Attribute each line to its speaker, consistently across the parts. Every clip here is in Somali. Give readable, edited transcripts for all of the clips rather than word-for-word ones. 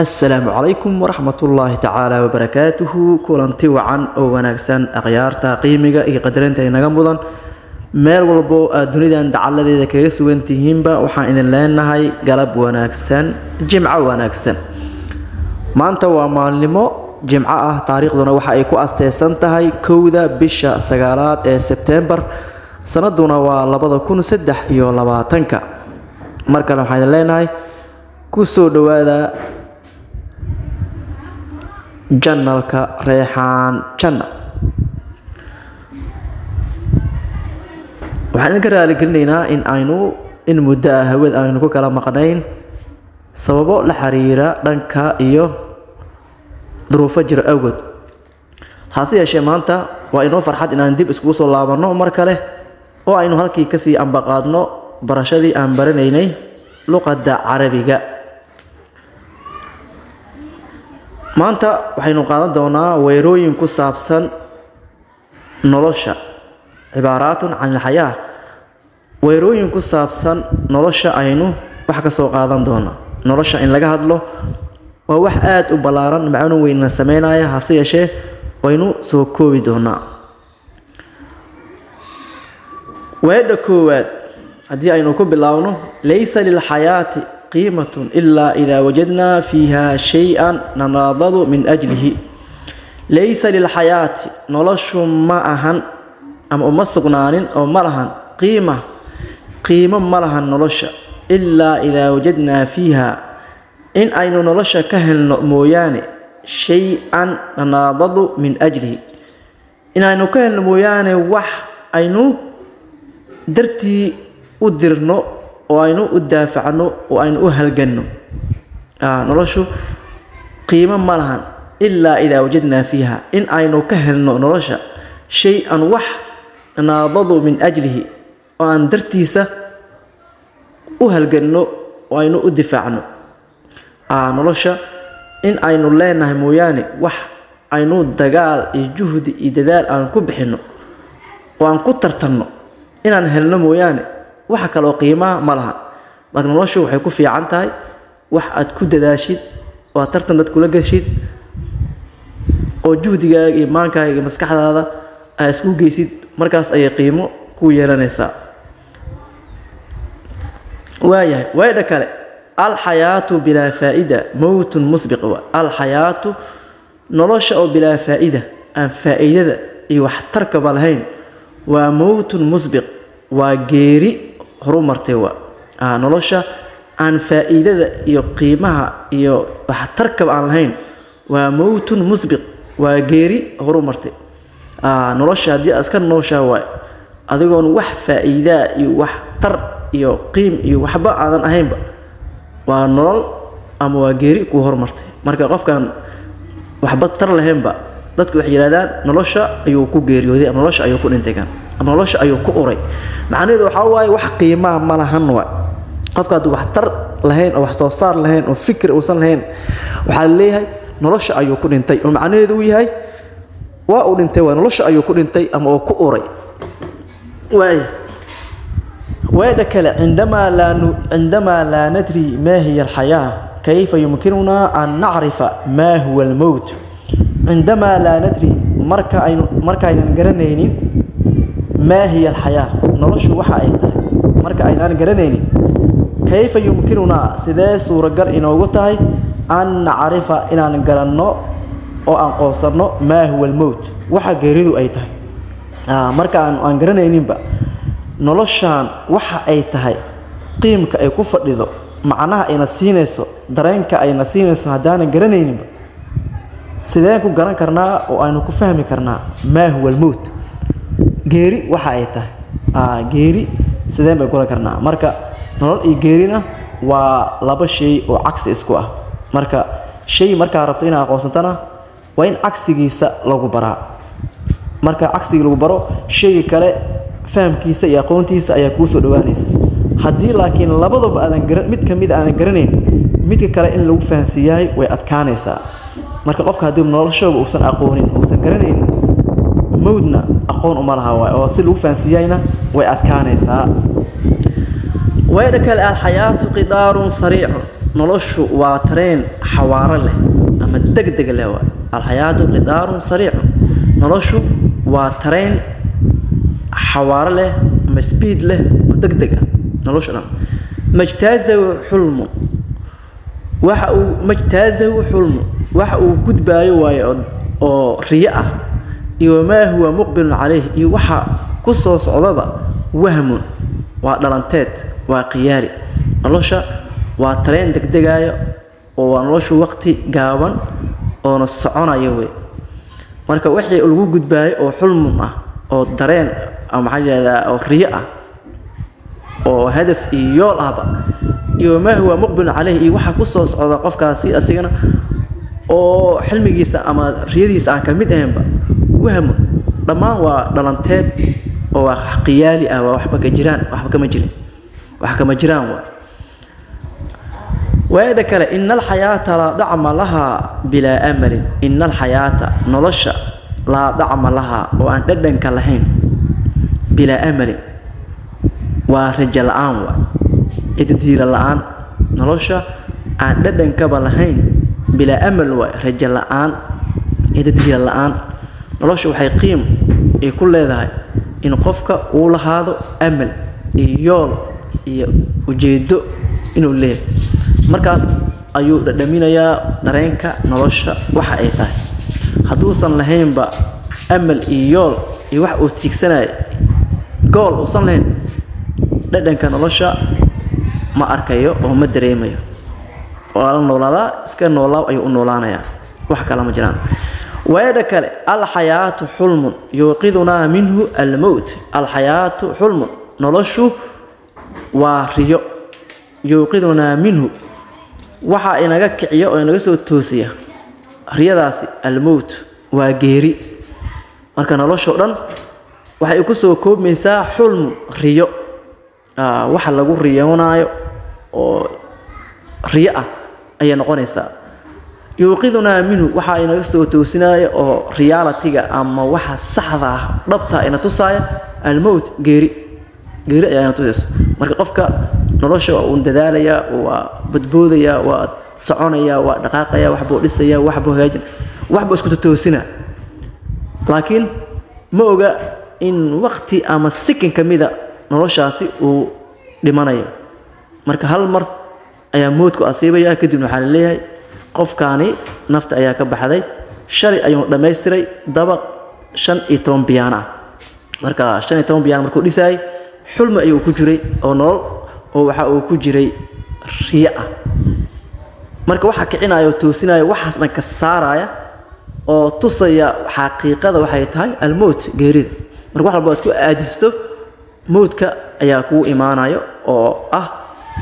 Speaker 1: Asalaamu calaykum waraxmatullaahi tacaala wabarakaatuhu. Kulanti wacan oo wanaagsan, akhyaarta qiimiga iyo qadarinta inaga mudan, meel walbo aad dunidan dacaladeeda kaga sugan tihiinba, waxaan idin leenahay galab wanaagsan, jimco wanaagsan. Maanta waa maalnimo jimco ah, taariikhduna waxa ay ku asteysan tahay 1-da bisha 9aad ee Sebtembar, sanaduna waa 2023-ka. Mar kale waxaan idin leenahay kusoo dhowaada channelka Reexaan Janna. Waxaan idinka raaligelinaynaa in aynu in muddo ah hawada aynu ku kala maqnayn sababo la xiriira dhanka iyo duruufo jiro awgood. Hase yeeshee, maanta waa inoo farxad inaan dib iskugu soo laabanno mar kale oo aynu halkii kasii ambaqaadno barashadii aan baranaynay luqadda Carabiga. Maanta waxaynu qaadan doonaa weerooyin ku saabsan nolosha, cibaaraatun can ilxayaa, weerooyin ku saabsan nolosha aynu wax ka soo qaadan doonaa. Nolosha in laga hadlo waa wax aada u ballaaran, macno weynna sameynaya, hase yeeshee waynu soo koobi doonaa. Weedha koowaad haddii aynu ku bilaabno: laysa lilxayaati qiimatun ilaa idaa wajadnaa fiiha shay-an nanaadadu min ajlihi. Laysa lilxayaati, noloshu ma ahan ama uma sugnaanin oo ma lahan qiima, qiimo ma lahan nolosha, ilaa idaa wajadnaa fiiha, in aynu nolosha ka helno mooyaane, shay-an nanaadadu min ajlihi, inaynu ka helno mooyaane wax aynu dartii u dirno oo aynu u daafacno oo aynu u halganno. Noloshu qiimo ma lahan ilaa idaa wajadnaa fiiha, in aynu ka helno nolosha shay-an, wax, nanaadadu min ajlihi, oo aan dartiisa u halganno oo aynu u difaacno. Nolosha in aynu leenahay mooyaane wax aynu dagaal iyo juhdi iyo dadaal aan ku bixinno oo aan ku tartanno inaan helno mooyaane, waxa kaleoo qiimaha ma laha. Marka noloshu waxay ku fiican tahay wax aad ku dadaashid oo aad tartan dad kula gashid oo juhdigaaga iyo maankaaga iyo maskaxdaada aad isku geysid, markaas ayay qiimo ku yeelanaysaa. Waayahay, weedha kale: alxayaatu bilaa faa'ida mowtun musbiq. Alxayaatu, nolosha oo bilaa faa'ida, aan faa'iidada iyo waxtarkaba lahayn, waa mowtun musbiq, waa geeri horumartay. Waa nolosha aan faa'iidada iyo qiimaha iyo waxtarkaba aan lahayn, waa mowtun musbiq, waa geeri horumartay. Nolosha haddii aad iska nooshaa waay adigoon wax faa'iidaa iyo waxtar iyo qiim iyo waxba aadan ahaynba, waa nolol ama waa geeri kuu horumartay. Marka qofkaan waxba tar lahaynba, dadku waxay yidhahdaan nolosha ayuu ku geeriyooday ama nolosha ayuu ku dhintay kan ama nolosha ayuu ku uray. Macnaheedu waxaa waaye wax qiimaha ma lahan. Waay qofka hadduu waxtar lahayn oo wax soo saar lahayn oo fikir uusan lahayn, waxaa la leeyahay nolosha ayuu ku dhintay, oo macnaheedu uu yahay waa uu dhintay, waa nolosha ayuu ku dhintay ama uu ku uray. Waay weedha kale: cindamaa laa nadri maa hiya alxayaa, kayfa yumkinunaa an nacrifa maa huwa almowt? Cindamaa laa nadri, marka aynu markaaynan garanaynin, maa hiya alxayaa, noloshu waxa ay tahay marka aynaan garanaynin, kayfa yumkinunaa, sidee suuragal inoogu tahay, an nacrifa, inaan garanno oo aan qoonsanno, maa huwa almowt, waxa geeridu ay tahay? Marka aan garanayninba noloshaan waxa ay tahay, qiimka ay ku fadhido, macnaha ayna siinayso, dareenka ayna siinayso, haddaanan garanayninba, sideen ku garan karnaa oo aynu ku fahmi karnaa maa huwa almowt, geeri waxa ay tahay? Geeri sideen bay garan karnaa? Marka nolol iyo geerina waa laba shay oo cagsi isku ah. Marka shay markaa rabto inaad aqoonsatana, waa in cagsigiisa lagu baraa. Marka cagsigii lagu baro, shayga kale fahamkiisa iyo aqoontiisa ayaa kuu soo dhawaanaysa. Haddii laakiin labadaba aadan garan, mid ka mid aadan garanayn, midka kale in lagu fahansiiyahay way adkaanaysaa. Marka qofka haddii noloshooba uusan aqoonin, uusan garanaynin, mowdna aqoon uma laha waay, oo si lagu fahansiiyayna way adkaanaysaa. Weedha kale: alxayaatu qidaarun sariicun. Noloshu waa tareen xawaaro leh ama degdeg leh waay. Alxayaatu qidaarun sariicun, noloshu waa tareen xawaaro leh ama speed leh oo degdeg ah nolosha dhan. Majtaazahu xulmu, waxa uu majtaazahu xulmu, waxa uu gudbaayo waaye oo riyo ah, iyo wamaa huwa muqbilun calayh, iyo waxa ku soo socdaba wahmun, waa dhalanteed, waa khiyaali. Nolosha waa tareen degdegaayo oo waa noloshu waqti gaaban oona soconayo wey. Marka wixii lagu gudbaayo oo xulmun ah oo dareen ama maxaa yidhahdaa oo riyo ah oo hadaf iyo yool ahba, iyo wamaa huwa muqbilun caleyh, iyo waxa ku soo socda qofkaasi asigana oo xilmigiisa ama riyadiisa aan ka mid ahaynba, wahmun, dhammaan waa dhalanteed oo waa khiyaali ah, waa waxba ka jiraan, waxba kama jirin, wax kama jiraan waa. Waayada kale, ina alxayaata laa dacma lahaa bilaa amalin. Ina alxayaata, nolosha, laa dacma lahaa, oo aan dhadhanka lahayn, bilaa amalin, waa rajo la-aan, waa iddiira la-aan. Nolosha aan dhadhankaba lahayn bilaa amal waay, rajo la-aan, iddiira la-aan. Nolosha waxay qiim ay ku leedahay in qofka uu lahaado amal iyo yool iyo ujeedo inuu leeyahay. Markaas ayuu dhadhaminayaa dareenka nolosha waxa ay tahay. Hadduusan lahaynba amal iyo yool iyo wax uu tiigsanayo, gool uusan lahayn, dhadhanka nolosha ma arkayo oo ma dareemayo. Waa la noolaadaa, iska noolaaw ayuu u noolaanayaa, wax kale ma jiraan. Waayada kale, alxayaatu xulmun yuuqidunaa minhu almowt. Alxayaatu xulmun, noloshu waa riyo, yuuqidunaa minhu, waxaa inaga kiciya oo inaga soo toosiya riyadaasi, almowt, waa geeri. Marka noloshoo dhan waxay ku soo koobmaysaa xulmun, riyo, waxa lagu riyoonaayo oo riyo ah ayay noqonaysaa. Yuuqidunaa minhu, waxaa inaga soo toosinaya oo reality-ga ama waxa saxda ah dhabta ina tusaaya, almowt, geeri. Geeri ayaa ina tusayso. Marka qofka nolosha waa uun dadaalayaa, waa badboodaya, waa soconaya, waa dhaqaaqaya, waxbuu dhisaya, waxbuu hagaajin, waxbuu isku totoosina, laakiin ma oga in waqti ama sikin ka mida noloshaasi uu dhimanayo. Marka hal mar ayaa moodku asiibaya, kadibna waxaa la leeyahay qofkaani nafta ayaa ka baxday, shalay ayuu dhammaystiray dabaq 15 biyaan ah. Marka 15 biyaan markuu dhisaayay, xulmi ayuu ku jiray oo nolol oo waxa uu ku jiray riyo ah. Marka waxa kicinaya oo toosinaya, waxaas dhan ka saaraya oo tusaya xaqiiqada waxay tahay almowt, geerida. Marka wax walba isku aadisto, mowdka ayaa kugu imaanayo oo ah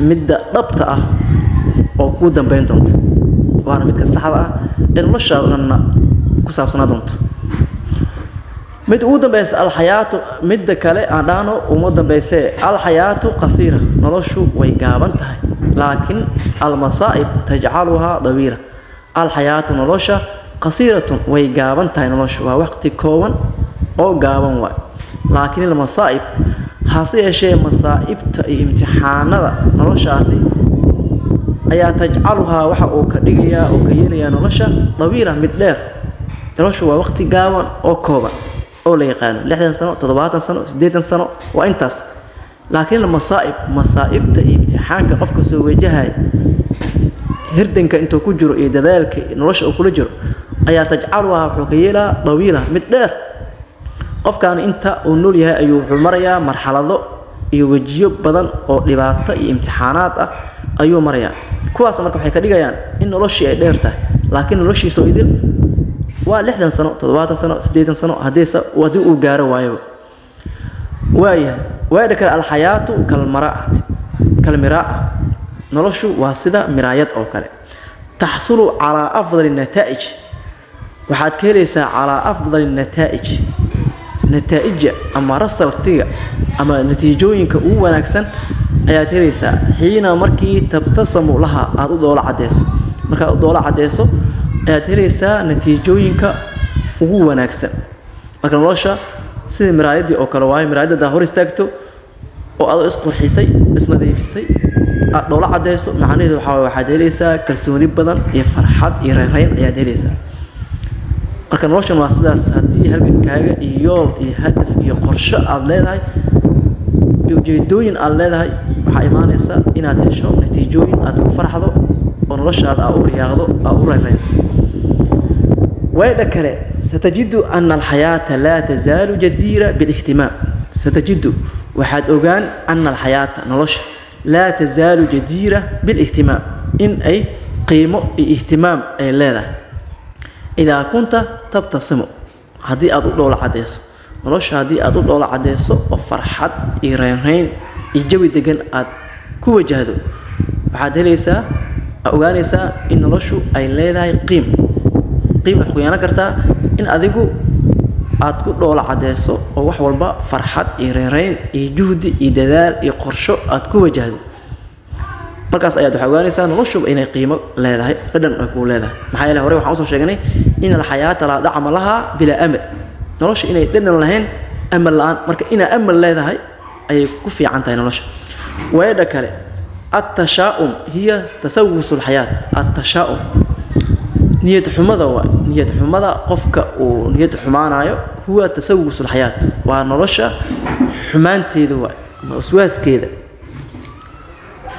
Speaker 1: midda dhabta ah oo kugu dambeyn doonta, waana midka saxda ah ee noloshaada dhanna ku saabsanaa doonto. Midda ugu dambeysa, alxayaatu, midda kale aan dhahno uma dambeysee, alxayaatu qasiira, noloshu way gaaban tahay, laakiin almasaa'ib tajcaluhaa dawiila. Alxayaatu, nolosha, qasiiratun, way gaaban tahay. Noloshu waa waqti kooban oo gaaban waay. Laakiin almasaa'ib, hase yeeshee masaa'ibta iyo imtixaanada noloshaasi ayaa, tajcaluhaa, waxa uu ka dhigayaa oo ka yeelayaa nolosha, dawiila, mid dheer. Noloshu waa waqti gaaban oo kooban oo la yaqaano, 60 sano, 70 sano, 80 sano, waa intaas. Laakiin almasaa'ib, masaa'ibta iyo imtixaanka qofka soo wajahaya hirdanka intuu ku jiro iyo dadaalka nolosha uu kula jiro ayaa, tajcaluhaa, wuxuu ka yeelaa, dawiila, mid dheer. Qofkan inta uu nool yahay ayuu wuxuu marayaa marxalado iyo wejiyo badan oo dhibaato iyo imtixaanaad ah ayuu marayaa. Kuwaas marka waxay ka dhigayaan in noloshii ay dheer tahay, laakiin noloshiisa oo idil waa 60 sano, 70 sano, 80 sano, haddii uu gaaro waayaba. Waayahay, waayadha kale, alxayaatu kalmaraati, kalmiraa'a, noloshu waa sida miraayad oo kale. Taxsulu calaa afdali nataa'ij, waxaad ka helaysaa, calaa afdali nataa'ij, nataa'ija ama rasaltiga ama natiijooyinka ugu wanaagsan ayaad helaysaa, xiina markii tabtasamu laha, aada u doola cadeyso. Markaad u doola cadeyso ayaad helaysaa natiijooyinka ugu wanaagsan. Marka nolosha sidii miraayadii oo kale waayo. Miraayadda haddaa hor istaagto oo adoo isqurxisay, isnadiifisay, Aad dhoola cadeyso, macnaheedu waxaa waaye waxaad helaysaa kalsooni badan iyo farxad iyo reynreyn ayaad helaysaa. Marka noloshan waa sidaas. Haddii halgankaaga iyo yool iyo hadaf iyo qorsho aad leedahay iyo ujeedooyin aad leedahay, waxaa imaanaysa inaad hesho natiijooyin aad ku farxdo oo noloshaada aa u riyaaqdo, aa u reynreynso. Weedha kale: ستجد أن الحياة لا تزال جديرة بالاهتمام. ستجد, waxaad ogaan, أن الحياة, nolosha, لا تزال جديرة بالاهتمام, in ay qiimo iyo ihtimaam ay leedahay, إذا كنت تبتسم, haddii aad u dhoola cadeyso nolosha. Haddii aad u dhoola cadeyso oo farxad iyo reynreyn iyo jawi degan aad ku wajahdo, waxaad helaysaa, ogaanaysaa in noloshu ay leedahay qiim. Qiim waxay ku yeelan kartaa in adigu aad ku dhoola cadeyso oo wax walba farxad iyo reynreyn iyo juhdi iyo dadaal iyo qorsho aad ku wajahdo. Markaas ayaad waxaa ogaanaysaa noloshuba inay qiimo leedahay, dhadhan ay kuu leedahay. Maxaa yeele, hore waxaan usoo sheegnay إن الحياة لا طعم لها بلا أمل, nolosha inay dhadhan lahayn amal la'aan. Marka inaa amal leedahay ayay ku fiican tahay nolosha. Weedha kale: التشاؤم هي تسوس الحياة. التشاؤم niyad xumada waa niyad xumada. Qofka uu niyad xumaanayo هو تسوس الحياة, waa nolosha xumaanteeda waa ama waswaaskeeda.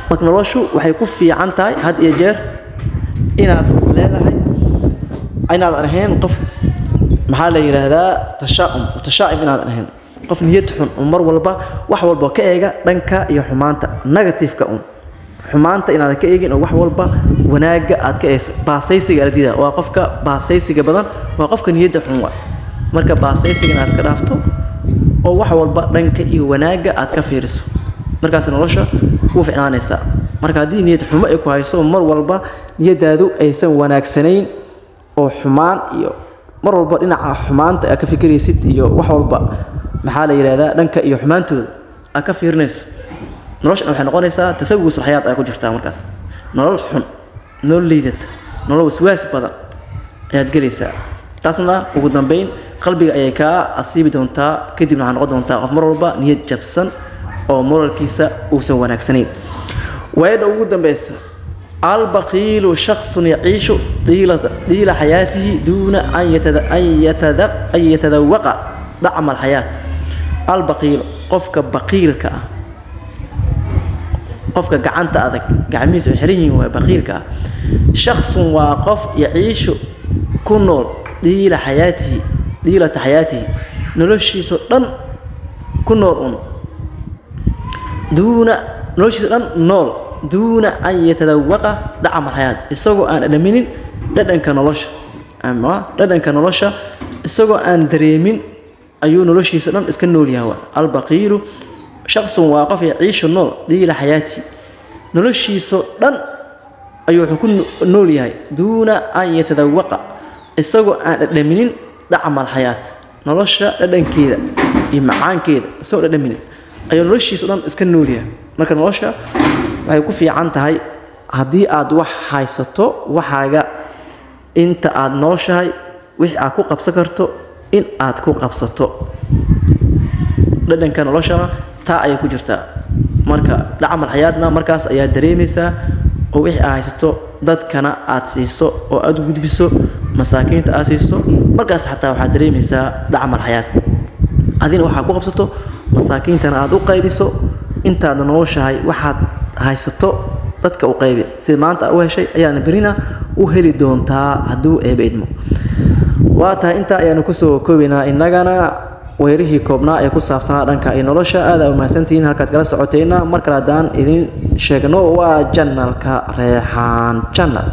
Speaker 1: Marka noloshu waxay ku fiican tahay had iyo jeer inaad leedahay, inaadan ahayn qof, maxaa la yidhaahdaa, tashaa'um, mutashaa'im, inaadan ahayn qof niyad xun oo mar walba wax walba ka eega dhanka iyo xumaanta, negative-ka un, xumaanta inaadan ka eegin oo wax walba wanaagga aad ka eegso. Baasaysiga la diidaa waa qofka baasaysiga badan, waa qofka niyadda xun waa. Marka baasaysiga inaad iska dhaafto oo wax walba dhanka iyo wanaagga aad ka fiiriso, markaas nolosha kuu ficnaanaysaa. Marka haddii niyad xumo ay ku hayso, mar walba niyadaadu aysan wanaagsanayn oo xumaan iyo mar walba dhinaca xumaanta aad ka fikiraysid iyo wax walba, maxaa la yidhahdaa, dhanka iyo xumaantooda aad ka fiirinayso, noloshan waxay noqonaysaa تسوس الحياة ay ku jirtaa. Markaas nolol xun, nolol liidata, nolol waswaas badan ayaad gelaysaa. Taasna ugu dambeyn qalbiga ayay kaa asiibi doontaa. Kadibna waxaa noqon doontaa qof mar walba niyad jabsan oo moralkiisa uusan wanaagsanayn. Weedha ugu dambeysa: البخيل شخص يعيش طيلة حياته دون أن يتذوق طعم الحياة. البخيل, qofka baqiilka ah, qofka gacanta adag, gacmihiisu ay xiran yihiin waa baqiilka ah. شخص waa qof, يعيش ku nool, طيلة حياته, طيلة حياته, noloshiisoo dhan ku nool un, دون, noloshiisa dhan nool, دون أن يتذوق طعم الحياة, isagoo aan dhadhaminin dhadhanka nolosha, ama dhadhanka nolosha isagoo aan dareemin ayuu noloshiisa dhan iska nool yahay. Waa البخيل شخص waa qof, يعيش nool, طيلة حياته, noloshiisoo dhan ayuu wuxuu ku nool yahay, دون أن يتذوق, isagoo aan dhadhaminin, طعم الحياة, nolosha dhadhankeeda iyo macaankeeda isagoo dhadhaminin ayuu noloshiisa dhan iska nool yahay. Marka nolosha waxay ku fiican tahay haddii aad wax haysato, waxaaga inta aad nooshahay wixii aad ku qabsan karto in aad ku qabsato. Dhadhanka noloshana taa ayay ku jirtaa. Marka طعم الحياة na markaas ayaa dareemaysaa oo wixii aad haysato dadkana aad siiso oo aad u gudbiso, masaakiinta aad siiso, markaas xataa waxaad dareemaysaa طعم الحياة. Adina waxaad ku qabsato, masaakiintana aad u qaybiso. Intaad nooshahay waxaad haysato dadka u qaybi. Sida maanta u heshay ayaana berina u heli doontaa hadduu Eebe idmo. Waa tahay, intaa ayaanu kusoo koobaynaa innagana weerihii koobnaa ee ku saabsanaa dhanka iyo nolosha. Aad aa umahadsantihiin. Halkaad kala socotayna, mar kale haddaan idin sheegno, waa channelka Reexaan Channel.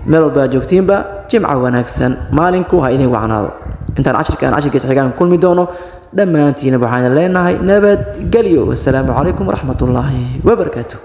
Speaker 1: Meel walba aad joogtiinba, jimca wanaagsan, maalinku ha idin wacnaado. Intaan cashirkaan cashirkiisa xigaan kulmi doono, dhammaantiinaba waxaan leenahay nabadgelyo. Wasalaamu calaykum waraxmatullaahi wabarakaatu.